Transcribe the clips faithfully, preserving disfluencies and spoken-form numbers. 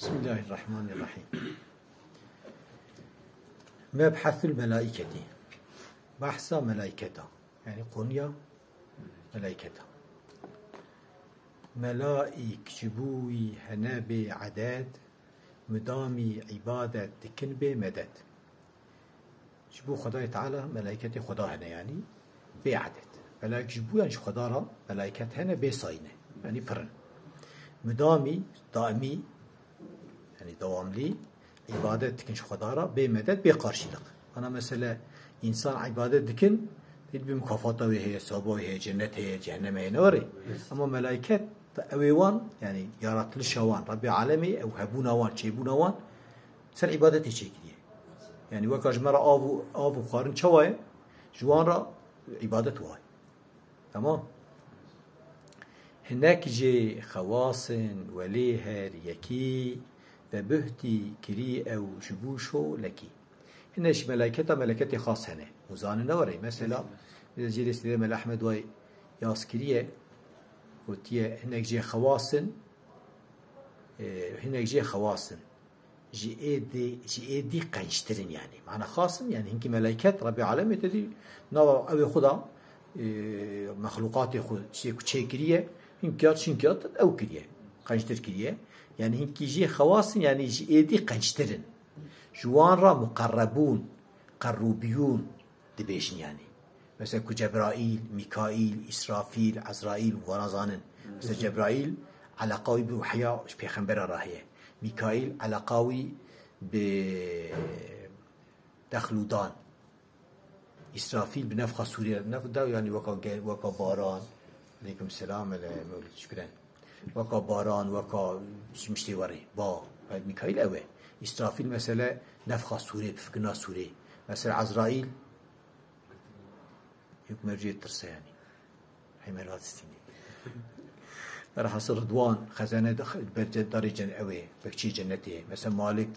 Bismillahirrahmanirrahim. Mebhethul melaiketi. Behsa melaiketa. Yani konuya melaiketa. Melaik ji bo wî hene bê eded, midamî îbadet dikin bê medet. Ji bo Xwedayê Teala melaîketê Xweda hene, yanî bê eded. Melaîk ji bo, yanî ji Xweda re melaîket hene bê sayî ne. Yanî pir in. Midamî, daimî, yanî dewamlî îbadet dikin ji Xweda re bê medet, bê qarşîliq. Ana mesele însan îbadet dikin, dî bi mukafata wê heye, saba wê heye, cennet heye, cehennem heye, ne were? Ama melaîket, ew ê wan, yanî yaratılışa wan, Rebbê alemê, ew hebûna wan, çêbûna wan, ser îbadetê çêkiriye. Yanî weka ji me re av û, av û xwarin çawa ye? Ji wan re îbadet wa ye. Tamam. Hinek jê xewas in, welê her yekî, vebuhtî kirî ew ji bo şolekî. Hine ji melaîketa, melaîketê xas hene. Hûn zanin ne were. Mesela, mesela cêrê sîdê Mela Ehmed way yas kiriye, gotiye, hinek jê xewas in, e, hinek jê xewas in. Ji êdî, ji êdî qençtir in yanî. Mana xas in, yanî hinkî melaîket, Rebbê alemê te dî, nava ew ê xwe da, e, mexlûqatê xwe, tiştê ku çê kiriye, hinkî ya, çinkî ya, ew kiriye. Qençtir kiriye. Yanî hinkî jê xewas in, yanî ji êdî qençtir in. Ji wan re muqerrebûn, qerrûbiyûn dibêjin yanî. Mesela ku Cebraîl, Mîkaîl, Îsrafîl, Ezraîl û vana zanin. Mesela Cebraîl eleqa wî bi wehya ji pêxembera re heye. Mîkaîl eleqa wî bi dexlûdan. Îsrafîl bi nefxa sûrê, nef da yanî weka ge-, weka baran. Aleykum selam, ele Mewlid, şukren. Weka baran, weka çi miştê werê, ba. Mîkaîl ew e. Îsrafîl mesele nefxa sûrê, bi fikirina sûrê. Mesele Ezraîl, yek mercê tirse yanî. Heymer hat stînî. Berhasil Ridwan, xezane de, berce darê cen-, ew ê, bekçî cennetê. Mesela Malik,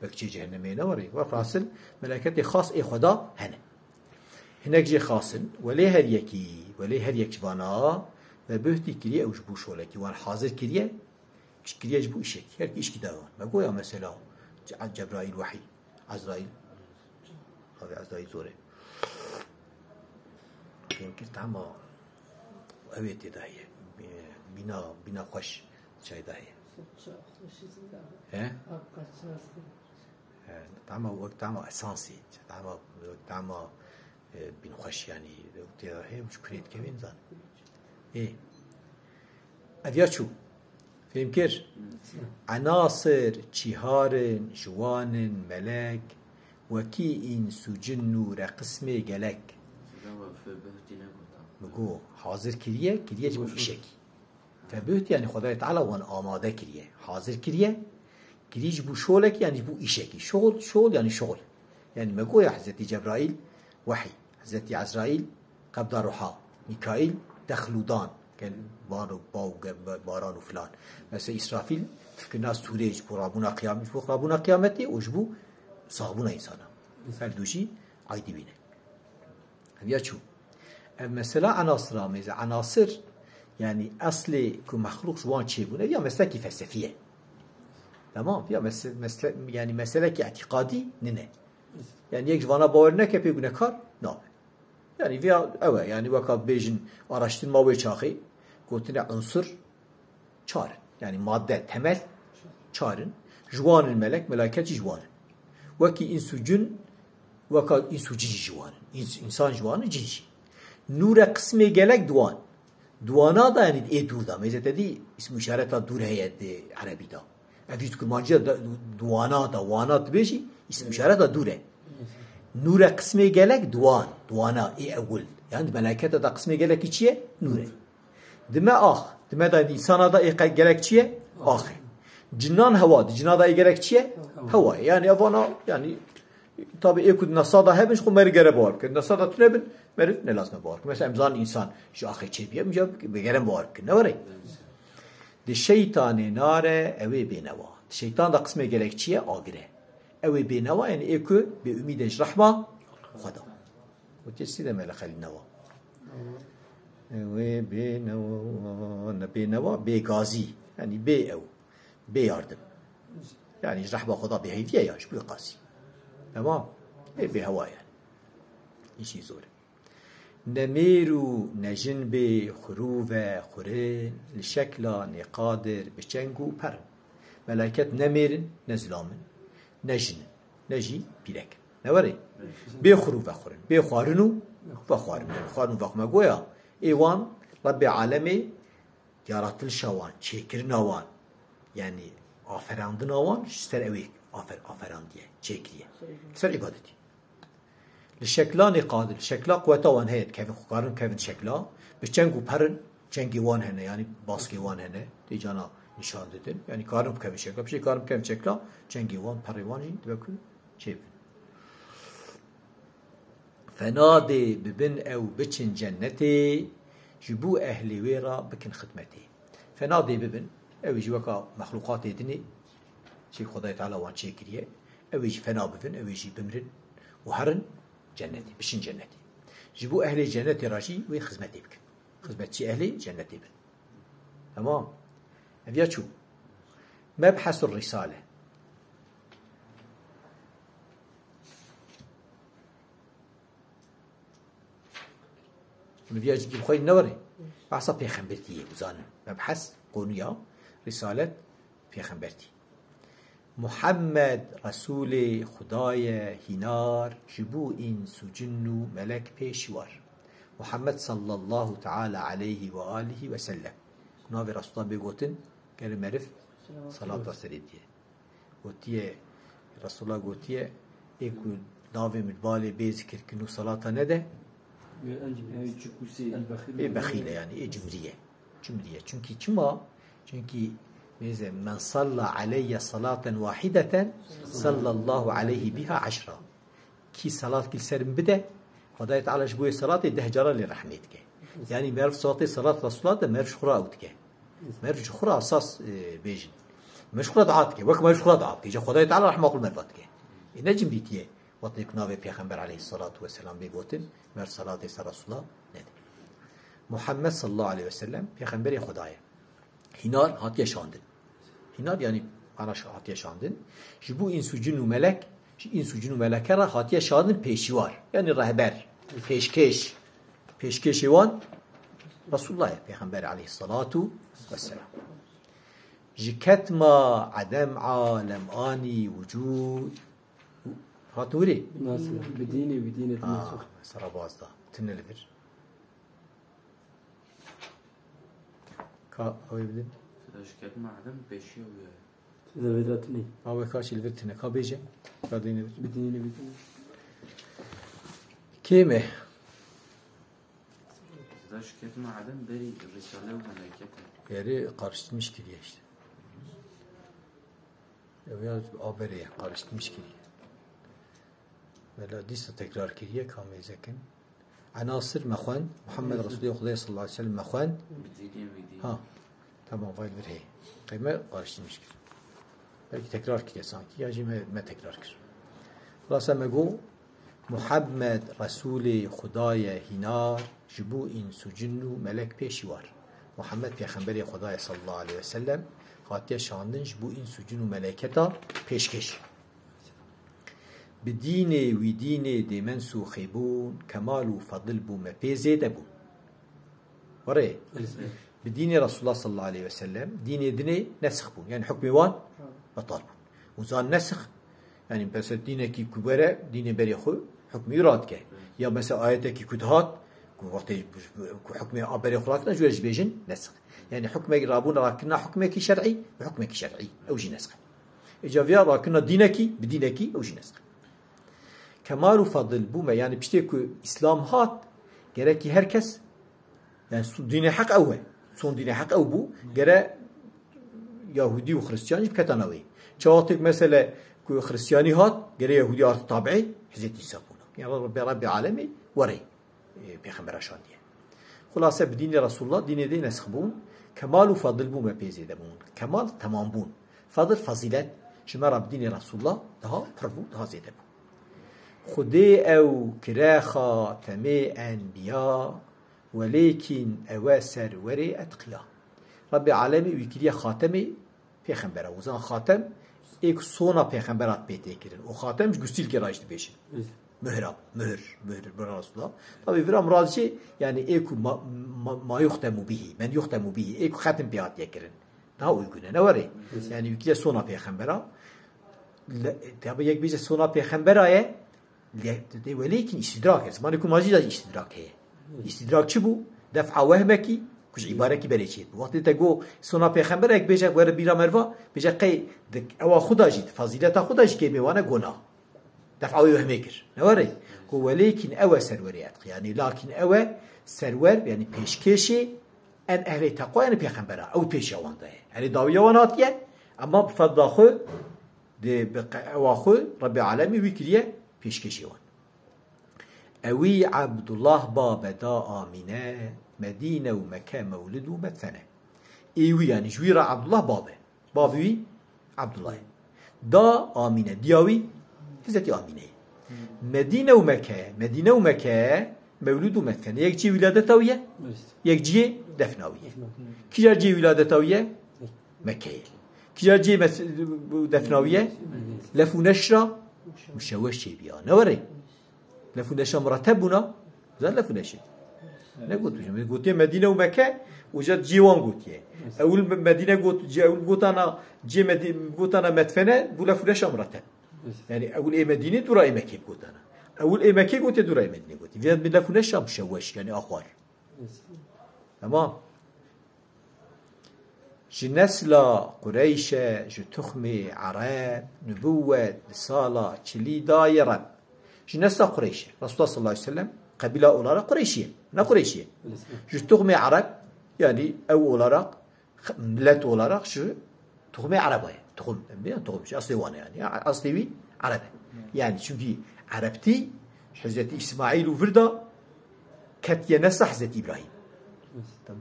bekçî cehennemê ne warê. Ve fasil, meleketê xas ê Xweda hene. Hinek jê xas in, welê her yekî, welê her yek ji vana, ve buhtî kiriye ew ji bo şolekî. Wan hazir kiriye, kiriye ji bo îşekî. Her ki îşkî daye wan. Me goya mesela, Ce-, Cebraîl wehî, Ezraîl. Abi Ezraîl zor e. Fêm kir, tahma ew ê tê de heye. Bîna, bîna xweş çay de heye. He? He, tahma wek tahma esansî. Tahma wek tahma, e, bîn xweş yanî. Ew tê de heye, û ji kurê dikevê nizan. Ê. Ev ya çû. Fêm kir. Enasir, çîhar in, ji wan in, melek, wekî îns û cin nûre qismê gelek. Min got, hazir kiriye, kiriye ji bo îşekî. Febuht, yanî Xwedayê Teala wan amade kiriye, hazir kiriye, kiriye ji bo şolekî, yanî ji bo îşekî. Şol, şol, yanî şol. Yanî me goya Hezretî Cebraîl wehî, Hezretî Ezraîl qebda ruha, Mîkaîl dexlûdan, gel bar û ba û ge-, ba-, baran û filan. Mesela Îsrafîl fikirina sûrê ji bo rabûna qiyam-, ji bo rabûna qiyametê û ji bo saxbûna însana. Her du jî aydî wî ne. Ev ya çû. Ev mesela enasira mêze. Enasir, yanî eslê ku mexlûq ji wan çêbûn. Ev ya meslekî felsefî ye. Tamam? Ya mesle-, mesle-, yanî meselekî îtîqadî nine. Yanî yek ji vana bawer neke pê gunekar nabe. Yanî vêya ew e. Yanî weka bêjin araştirma wê çaxê gotine unsur çar in. Yanî madde, temel çar in. Ji wan in melek, melaiket jî ji wan in. Wekî îns û cin, weka îns û cin jî ji wan in. Îns, însan ji wan in, cin jî. Nûre qismê gelek di wan. Di wana da, yanî ê dûr da. Mêze te dî îsm û îşareta dûr heye di erebî da. Ev jî di kurmancî de, di wana da, wana dibêjî, îsm û îşareta dûr e. Nûre qismê gelek di wan, di wana ê ewil. Yanî di melaiketa da qismê gelekî çi ye? Nûr e. Di me ax, di me da, di însana da ê qe-, gelek çi ye? Ax e. Cinan hewa, di cina da ê gelek çi ye? Hewa ye. Yanî ev vana, yanî, tabi ê ku di nasa da hebin, ji xwe meriv gere bawer bikin. Di nasa da tune bin, meriv ne lazim e bawer bikin. Mesela em zanin însan ji axê çêbiye, em jî bi gere bawer bikin. Ne were? Di şeytanê nare, ew ê bênewa. Di şeytan da qismê gelek çi ye? Agir e. Ew ê bênewa, yanî ê ku bêumîd e ji rehma Xweda. Û tê sî de mele xelî newa. Ew ê bênewa, ne bênewa, bêgazî. Yanî bê ew. Bê yardim. Yani ji rehma Xweda bêheyvî ye ya, ji bo qasî. Temam. Ê bêhewa ye. Îşî zor e. Ne mêr û ne jin bê xurû ve xurin, li şekla nêqadir bi çeng û perin. Melaiket ne mêr in, ne zilam in, ne jin in, ne jî pîrek in. Ne werê? Bê xurû ve xurin, bê xwarin û vexwarin. Yani xwarin û vex me goya, ê wan Rebbê alemê yaratılışa wan, çêkirina wan, yani aferandina wan ji ser ew ê afer-, aferandiye, çêkiriye. Ser îbadetî. Li şeklanê qadir, şekla quweta wan heye, dikevin, xwe karin bikevin şekla, bi çeng û perin, çengê wan hene, yani baskê wan hene, tê cana nîşan didin. Yani karin bikevin şekla, piştî karin bikevin şekla, çengê wan, perê wan jî dibe ku çêbin. Fena dê bibin ew biçin cennetê, ji bo ehlê wê re bikin xidmetê. Fena dê bibin, ew jî weka mexlûqatê dinê, çi Xwedayê Teala wan çêkiriye, ew jî fena bibin, ew jî bimrin û herin cennetê, biçin cennetê. Ji bo ehlê cennetê re jî wê xizmetê bikin. Xizmetçî ehlê cennetê bin. Temam. Ev ya çû. Mebhesur Risale. Min viya jî xwey newere. Behsa pêxembertî ye, uzanin. Mebhes, konuya, risalet, pêxembertî. Muhammed Resûlê Xuda ye hînar, ji bo îns û cin û melek pêşîwar. Muhammed sallallahu teala aleyhi ve alihi ve sellem. Navê Resûla bê gotin, gelê meriv salata serê diye. Gotiye, Resûla gotiye, ê ku navê min balê bê zikirkin û salata nede, ê bexîl e, yani ê cimrî ye. Cimrî ye. Çunkî çima? Çunkî mêze, "Men salla aleyye salaten wahideten, sallallahu aleyhi biha eşra." Kî salat kî li ser min bide, Xwedayê Teala ji bo wê salatê deh cara lê rehmê dike. Yani meriv salatê salat Resûla de meriv ji xwe re ew dike. Meriv ji xwe re esas, e, bêjin. Meriv ji xwe re dua dike. Wek meriv ji xwe re dua bike. Îca Xwedayê Teala rehma xwe li meriva dike. Ê ne cimrîtî ye. Wextê ku navê Pêxember aleyhissalatu vesselam bê gotin, meriv salatê ser Resûla nede. Muhammed sallallahu aleyhi ve sellem Pêxemberê Xweda ye. Hînar hatiye şandin. Hînar yani ana şa-, hatiye şandin. Ji bo îns û cin û melek, ji îns û cin û meleke re hatiye şandin pêşîwar. Yani rehber, pêşkêş. Pêşkêşê wan Resûlullah ye, Pêxember aleyhissalatu vesselam. Ji ketma edem alem anî wicûd. Hat wirî? Nasıl? Bidînê, bidînê. Aa, mesela bazda. Tine li vir. Ka ew ê bidin? Seda ji ketma edem pêşiya wî ye. Seda vê de tune. Awe ka şî li vir tine. Ka bêje? Ka dîne vir. Bidînê, bidînê. Kêm e? Seda ji ketma edem berî risale û meleket e. Yeri karıştırmış kiriye işte. Ew ya aberê ye, karıştırmış kiriye. Vela dîsa tekrar kiriye, ka mêzekin. Enasir me xwend, Muhammed Resulê Xwedê sallallahu aleyhi ve sellem me xwend. Bidînê wî dî. Ha, tamam, vay vir heye. Qeyme karıştırmış kir. Belkî tekrar kiriye sanki, ya jî me, me tekrar kir. Xulasa me got, Muhammed Resûlê Xuda ye hînar, ji bo îns û cin û melek pêşîwar. Muhammed Pêxemberê Xuda ye sallallahu aleyhi ve sellem, hatiye şandin ji bo îns û cin û meleketa pêşkêş. Bi dînê wî dînê dê mensûxê bûn, kemal û fedil bû me pê zêde bûn. Were, bi dînê Resulullah sallallahu aleyhi ve sellem, dînê dinê nesix bûn. Yani hukmê wan betal bûn. Û zan nesix, yani mesela dînekî ku were, dînê berê xwe hukmî wî radike. Ya mesela ayetekî ku dihat, ku wextê ku hukmê a berê xwe rakirine, ji wê jî bêjin nesix. Yani hukmekî rabûn rakirina hukmekî şer'î, bi hukmekî şer'î. Ew jî nesix. Îca viya rakirina dînekî, bi dînekî, ew jî nesix. Kemal û fedil bû me, yani piştê ku Îslam hat, gerekî her kes, yani su-, dînê heq ew e. Son dînê heq ew bû, gere Yahudî û Xristiyan jî biketa navê. Çawa têk mesele ku Xristiyanî hat, gere Yahudî arte tabi'ê Hizreti Îsa bûna. Yani Rebbe, Rebbe alemê were, e, pêxembera şandiye. Xulase bi dînê Resulullah, dînê dê nesix bûn, kemal û fedil bû me pê zêde bûn. Kemal, temam bûn. Fedil, fezîlet, ji me re bi dînê Resulullah daha pir bû, daha zêde bû. Xwedê ew kire xatemê enbiya, welêkîn ew e serwerê etqiya. Rebbê alemê wî kiriye xatemê Pêxembera, o zaman xatem, ê ku sona pêxembera pê tê kirin. O xatem ji gusîlkê re jî dibêjin. Muhra, muhr, muhr, bira Resulullah. Tabi vira murad jî, yani ê ku ma, ma, ma yuxtemu bihi, men yuxtemu bihi, ê ku xetim pê hatiye kirin. Daha uygun e, ne were? Yani wîkî de sona pêxembera. Le, tabi yek bêje sona pêxembera ye, le, de, de, welêkin îstîdrak e. Zimanê ku ma jî de îstîdrak heye. Îstîdrak çi bû? Def'a wehmekî, ku ji îbarekî berê çêt bû. Wextê te got, sona pêxember ek bêje, were bîra merva, bêje qey, di ewa xwe da jî, di fazîleta xwe da jî kêmê wane gona. Def'a wê wehmê kir. Ne were? Ku welêkin ew e serwerê etqî. Yani lakin ew e serwer, yani pêşkêşê en ehlê teqwa, yani pêxembera. Ew pêşiya wan de ye. Ehlê dawiya wan hatiye, ama bi fedla xwe, di bi qe-, ewa xwe, Rebbê alemî wî kiriye pêşkêşê wan. Ewî Ebdullah babe da Amîne, Medîne û Meke mewlid û medfene. Ê wî, yani ji wî re Ebdullah babe. Bav wî Ebdullah. Da Amîne, diya wî Hezretî Amîne. Medîne û Meke, Medîne û Meke mewlid û medfene. Yek cihê wîladeta wî ye, yek cihê defna wî ye. Kîja cihê wîladeta wî ye? Meke ye. Kîja cihê mes-, defna wî ye? Lef û neşra muşewweş çêbiya. Ne were? Lef û neşa mirateb bûna. Zan lef û neşê. Ne gotu jî. Gotiye Medîne û Meke, û jî cihê wan gotiye. Ewil Me-, Medîne got, cihê ewil gotana, cihê Medî-, gotana medfene, bû lef û neşa mirateb. Yani ewil ê Medîne dûra ê Mekê gotana. Ewil ê Mekê gotiye dûra ê Medîne gotiye. Vîya bi lef û neşa muşewweş, yani axwar. Tamam. Ji nesla Qureyş e, ji tuxmê Ereb, nubûwet di sala çilî da yê Reb. Ji nesla Qureyş e. Resulullah sallallahu aleyhi ve sellem qebîla olarak Qureyşî ye. Ne Qureyşî ye. Ji tuxmê Ereb, yani ew olarak, millet olarak ji tuxmê Ereba ye. Tuxum, em diyan tuxum, ji eslê wan e yani. Ya, eslê wî Ereb e. Yani çünkü Erebtî, Hezretî İsmail û vir de ketiye nesla Hezretî İbrahîm.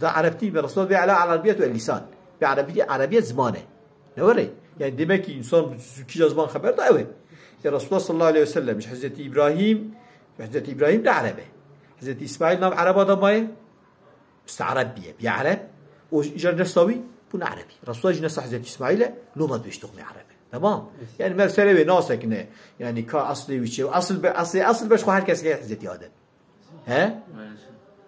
Da Erebtî be Resulullah be ala Erebiyet ve lisan. Be Erebiyet, Erebiyet ziman e. Ne were? Yani demek ki insan kîja ziman xeber da ew e. Ya Resulullah sallallahu aleyhi ve sellem, Hezretî İbrahîm, Hezretî İbrahîm ne Ereb e. Hezretî İsmail nav Ereba da maye, Mista Ereb biye, biye Ereb. O ji, îcar nesla wî bûne Erebî. Resulullah jî nesla Hezretî İsmail e, loma dibêj toxmê Ereb e. Tamam? Yani me serê wê nasekine. Yani ka eslê wî çi? Esil be, eslê, esil be ji xwe her kes heye Hezretî Adem. He?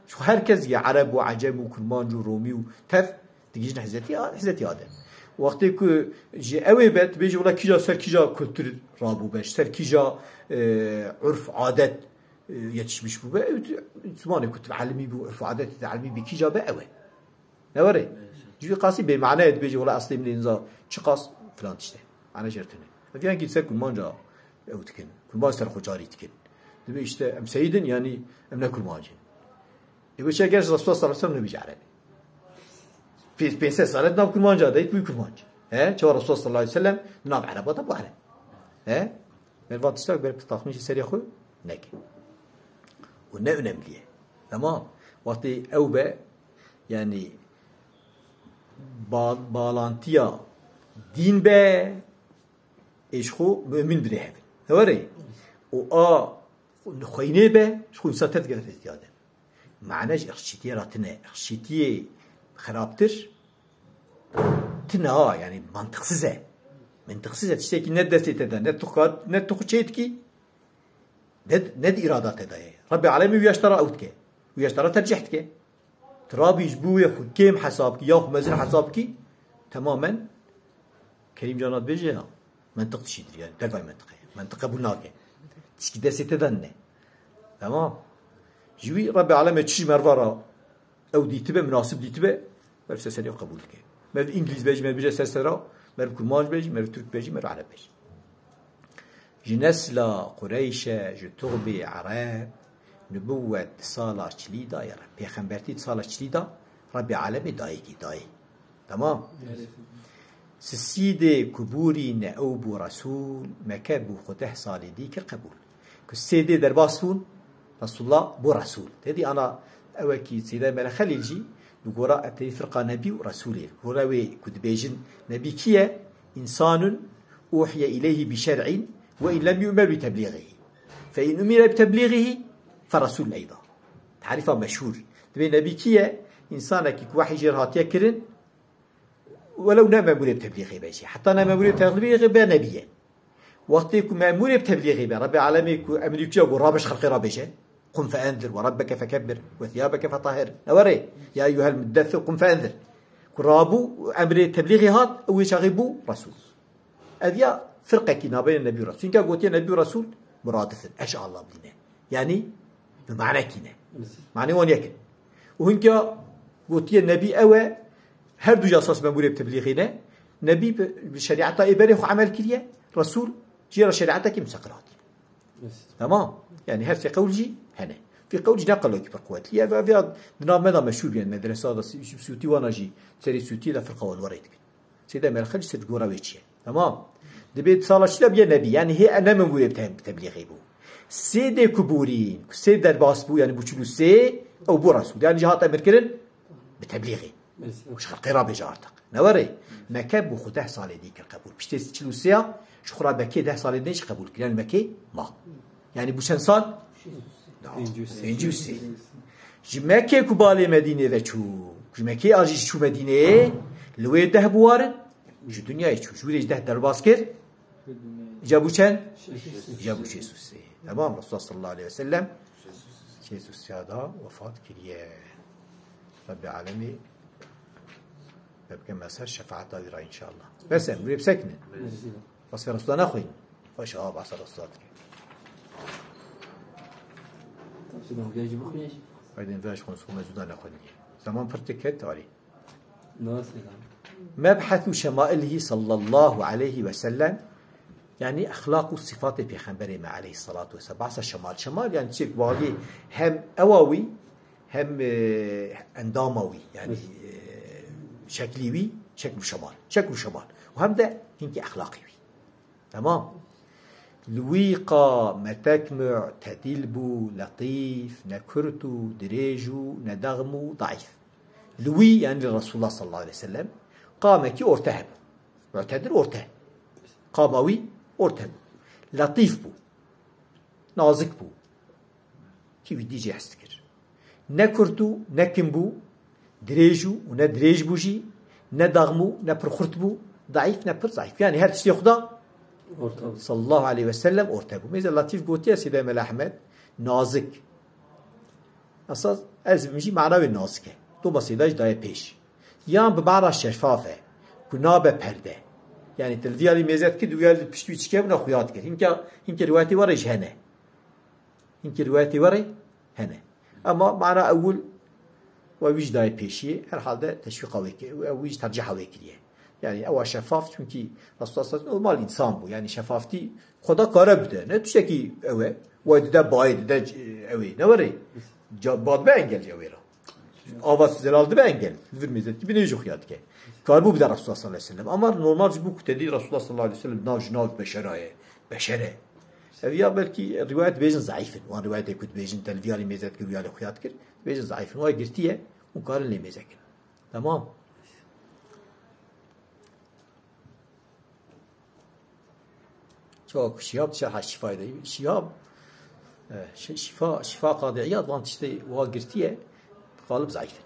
Ji xwe her kes heye Ereb û Ecem û Kurmanc û Romî û tev digihîjin Hezretî A-, Hezretî Adem. Wextê ku ji ew ê be, dibêje wela kîja ser kîja kultur rabû be, ser kîja, e, urf, adet, e, yetişmiş bûbe. Ew tu, zimanê ku tu elimî bû, urf û adetê te elimî bî, kîja be ew e. Ne were? Ji vî qasî bê mane ye dibêje, wela eslê min ê niza çiqas filan tişt e. Mane jê re tune. Ev yan kî ser kurmanca ew dikin. Kurmanc serxwecarî dikin. Dibê işte em seyîd in, yanî em ne kurmanc in. Ê weşe ger Resulullah sallallahu aleyhi ve sellem nebîje Ereb. Pê-, pênc sed sale di nav kurmanca de bû kurmanc. He? Çawa Resulullah sallallahu aleyhi ve sellem di nav Ereba de bû Ereb. He? Ber van tiştak ber pitaqmîşî serê xwe neke. O ne önemli ye. Tamam. Wextê ew be, yani ba-, bağlantıya din be, ê ji xwe mümin bide hevin. Ne were? O a xweynê be, ji xwe insan tev digere Hezretî Adem. Mane ji exşîtiyê re tine. Exşîtiyê xerabtir tine ha, yani mantıksız e. Mantıksız e. Tiştekî ne destê te de, ne tu kar, ne tu çê dikî, ne, ne di îrada te de ye. Rabbê Alemî wî ya ji te re ew dike. Wî ya ji te re tercih dike. Tu rabî ji bo wê xwe kêm hesab kî, ya xwe mezin hesab kî, temamen Kerîm Cana dibêje ya, mentiq tişîdir yani, devay mentiqe. Mentiq qebûl nake. Tişkî destê te de nine. Tamam. Ji wî Rabbê Alemê çi ji merva re ew dîtibe, munasib dîtibe, meriv ser serê qebûl dike. Meriv Îngilîz be jî, meriv bêje ser sera, meriv Kurmanc be jî, meriv Tirk be jî, meriv Ereb be jî. Ji nesla Qureyş e, ji tuxmê Ereb, nubuwet di sala çilî da ye Reb. Pêxembertî di sala çilî da Rebbê Alemê dayê kî, dayê. Tamam? Evet. Sisîdê ku bûrîne ew bû Resûl, Meke bû xwe deh salê dî kir qebûl. Ku sê dê derbas bûn, Resulullah bû Resûl. Tedî ana ew e kî Seyyid Mele Xelîl jî, li gora eteyî firqa Nebî û Resûlê. Li gora wê ku dibêjin Nebî kî ye? İnsanun uhiye ileyhi bi şer'in ve in lem yu'mer bi teblîğihi. Fe in umire bi teblîğihi fe Resûl eyda. Tarîfa meşhûr. Dibê Nebî kî ye? Însanekî ku wehî jê re hatiye kirin, Welew ne memûrê bi teblîxê be jî. Heta ne memûrê bi teblîxê be nebî ye. Wextê ku memûrê bi teblîxê be, Rebbê Alemê ku emrî ku ya ku rabe ji xelqê re bêje, "Qum fe enzir ve rabbeke fekebbir ve thiyabeke fetahhir." Ne were, "Ya eyyuhel muddessir qum fe enzir." Ku rabû, emrê teblîxê hat, ew wê çaxê bû Resûl. Ev ya firqekî nabeyne Nebî û Resûl. Çunke gotiye Nebî û Resûl muradif in. Eş Allah bîne. Yanî bi manekî ne. Manê wan yek in. Û hinka gotiye Nebî ew e, her du jî esas memûrê bi teblîxê ne. Nebî bi, bi şerîeta ê berê xwe emel kiriye. Resûl jê re şerîetekî mustaqil hatiye. Tamam. Yanî her sê qewl jî hene. Vî qewl jî ne qewlekî pir quwetlî ye. Ev, ev ya di nav me de meşhûr bûye. Medresa de Sûtî wana jî, serê Sûtî de firqa wan werê dikin. Seyda Merxel ji gora wê çi ye? Tamam. Dibê di sala çi de bûye Nebî? Yanî hê ne min bûye bi te-, bi teblîxê bû. Sê dê ku borîn, ku sê derbas bû, yanî bû çil û sê, ew bû Resûl. Yanî jî hat emirkirin bi teblîxê. Ji xelqê re bêje artık. Ne were? Mekke bû xwe deh salê dî kir qebûl. Piştê çil û sê ya, ji xwe re Mekkê deh salê dî jî qebûl kir. Yanî Mekkê ma. Yanî bû çend sal? Pêncî û sê. Pêncî û sê. Ji Mekkê ku balê Medînê ve çû, ji Mekkê a jî çû Medînê, li wê deh biwarin, ji dinyayê çû. Ji wî re jî deh derbas kir. Îca bû çend? Îca bû şêst û sê. Tamam, Resulullah sallallahu aleyhi ve sellem şêst û sê da wefat kiriye. Rabbi alemî me bike me ser şefaeta wî re inşallah. Bes em, wê bisekinin. Basê Resulullah nexwîn. Baş, ha, basê Resulullah dike. Haydi, ver ji xwe, xwe mevzuda nexwîn. Zaman pir diket, tarî. Nasıl yani? Mebhethu şemailhi sallallahu aleyhi ve sellem, yani exlaq û sifatê Pêxemberê me aleyhissalatu vesselam. Bahsa şemal. Şemal yani çek wagî hem ewa wî, hem, e, endama wî, yani, e, şeklî wî, şeklu şemal. Şeklu şemal. Û hem de hinkî exlaqî wî. Tamam. Li wî qa metek mu'tedîl bû, letîf, ne kurt û dirêj û ne dexm û daîf. Li wî, yani li Resulullah sallallahu aleyhi ve sellem, qamekî orte hebû. Mu'tedil orte. Qama wî orte bû. Letîf bû. Nazik bû. Kî wî dî jê hez dikir. Ne kurt û ne kim bû, dirêj û û ne dirêj bû jî, ne daxm û ne pir xurt bû, daîf ne pir zayîf. Yani her tiştê xwe da Orta. Sallallahu aleyhi ve sellem orte bû. Mêze Latîf gotiye Seyda Mela Ehmed, nazik. Esas ez min jî mana wê nazik e. Doma Seyda jî daye pêş. Yan bi mana şefaf e. Ku nabe perde. Yani te li vî alî mêze dikir, di wî alî pişt wî çike bûna xuya dikir. Hinka, hinke rivayetê were jî hene. Hinkî rivayetê were hene. Ama mana ewil we wî jî dayê pêşiyê, herhalde teşwîqa wê kir-, wî jî terciha wê kiriye. Yani ewa şefaf, çünkü Resulullah sallallahu aleyhi ve sellem normal insan bû. Yani şefaftî xwe da kare bide. Ne tiştekî ew e. Way dide bayê, dide, e, ew ê. Ne were? Ca-, ba dibe engel ji ew ê re. Ava zelal dibe engel. Li vir mêze dikî binê jî xuya dike. Karbû bide Resulullah sallallahu aleyhi ve sellem. Ama normal ji bo ku te dî Resulullah sallallahu aleyhi ve sellem nav ji nav beşera ye. Beşer e. Ev ya belkî rivayet dibêjin zayîf in. Wan rivayetê ku dibêjin te li vî alî mêze dikir, vî alî xuya dikir, dibêjin zayîf in. Wan girtiye, hûn karin lê mêze kin. Tamam. Çawa ku Şihab şerha Şîfayê de. Şihab, e, şi-, Şîfa, Şîfa Qadî Îyad van tiştê wa girtiye, xalib zayîf in.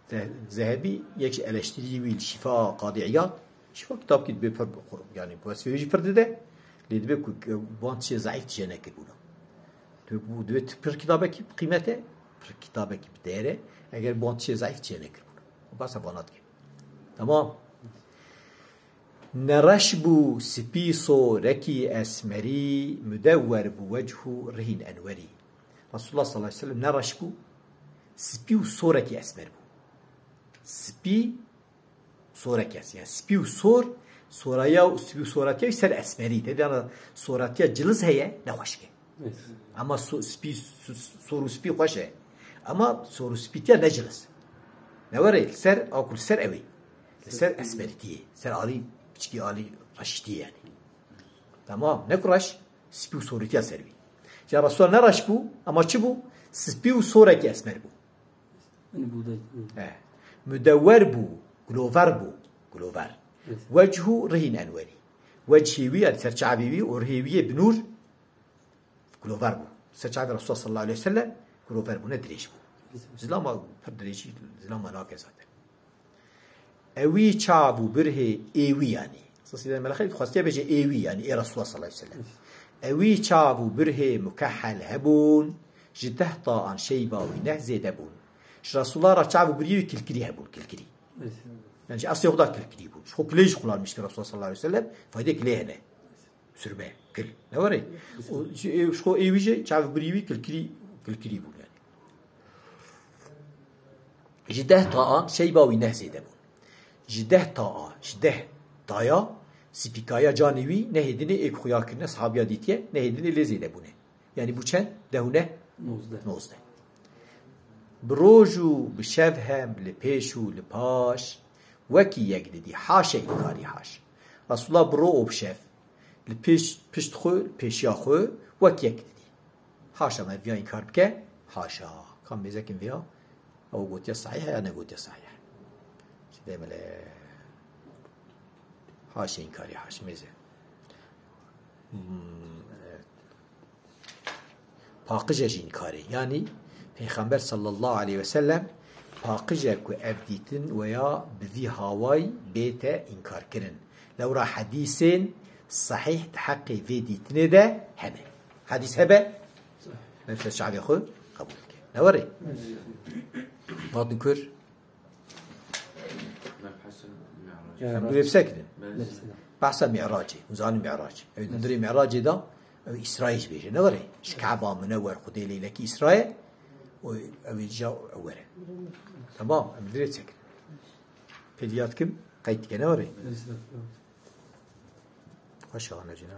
Ze-, Zehebî yek ji eleştirî wî li Şîfa Qadî Îyad, Şîfa kitabkî dibê pir bi xwe, yani wesfê wî jî pir dide, lê dibê ku, ku van tiştê zayîf tije nekirbûna. Dibê ku, dibê tu pir kitabekî bi qîmet e, pir kitabekî bi değer e, eger van tiştê zayîf tije nekirbûna. Basa vana dike. Tamam. Ne reş bû spî sorekî esmerî, mudewwer bû wechû rihîn enwerî. Resulullah sallallahu aleyhi ve sellem ne reş bû, spî û sorekî esmer bû. Spî, sorekî esmer. Yani spî û sor, soraya û spî û soratiya ser esmerî. Te diyana soratiya ciliz heye, ne xweşik e. Evet. Ama so-, spî, so-, sor û spî xweş e. Ama sor û spîtiya ne ciliz. Ne were, li ser, a ku li ser ew ê. Li ser esmerîtiyê. Ser alî, piçkî alî reşîtiyê yani. Tamam, ne ku reş, spî û sorîtiya ser wî. Ya Resulullah ne reş bû, ama çi bû? Spî û sorekî esmer bû. Hani buğday. He. Mudewwer bû, glover bû, glover. Evet. Wechû rihîn enwerî. Wechê wî, yani serçavê wî û rihê wî yê bi nûr glover bû. Serçavê Resulullah sallallahu aleyhi ve sellem glover bû, ne dirêj bû. Zilama pir dirêjî zilama nake zaten. Ewî çav û birhê êwî, yanî. Sesî de melexê xwestiye bêje êwî, yanî ê Resulullah sallallahu aleyhi ve sellem. Ewî çav û birhê mukehhel hebûn, ji deh taan şeyba wî neh zêde bûn. Ji Resulullah re çav û birhê wî kilkirî hebûn, kilkirî. Yani ji eslê xwe da kilkirî bûn. Ji xwe kilê jî xulanmiş ki Resulullah sallallahu aleyhi ve sellem, faydê kilê hene. Sürme, kil. Ne were? O, ji, e, ji xwe êwî jî çav û birhê wî kilkirî, kilkirî bûn yani. Ji deh taan şeyba wî neh zêde bûn. Ji deh taa, ji deh taya, spîkaya canê wî nehê dinê ê ku xuya kirine, sahabiya dîtiye, nehê dinê lê zêde bûne. Yani bû çend? Deh û neh? Nozdeh. Nozdeh. Bi roj û bi şev hem, li pêş û li paş, wekî yek didî. Haşe înkarî haş. Resulullah bi ro û bi şev, li pêş, pişt xwe, li pêşiya xwe, wek yek didî. Haşa me viya înkar bike, haşa. Kam mêzekin viya, ew gotiye sahih ya negotiye sahih. Şidê mele. Haşa înkarî haş, mêze. Hmm, evet. Paqije jî înkarê. Yanî Pêxember sallallahu aleyhi ve sellem paqije ku ev dîtin weya bi vî hawayî bête înkarkirin. Lewra hedîsên sehîh di heqê vê dîtinê de hebe. Hedîs hebe, nefse çavê xwe qebûl bike. Ne werê? Hatin kur? Em burê bisekinin. Mesela. Behsa Mi'racê. Hûn zanin Mi'rac. Ew di hundirê Mi'racê de, ew Îsrayê jî bêje. Ne were? Ji Keba Munewwer Xwedê leylekî Îsrayê. O, ew ê ja ew were. Tamam, em dirê çekin. Pêdiya dikim, qeyd dike, ne were? Mesela. Xweş, ana cina.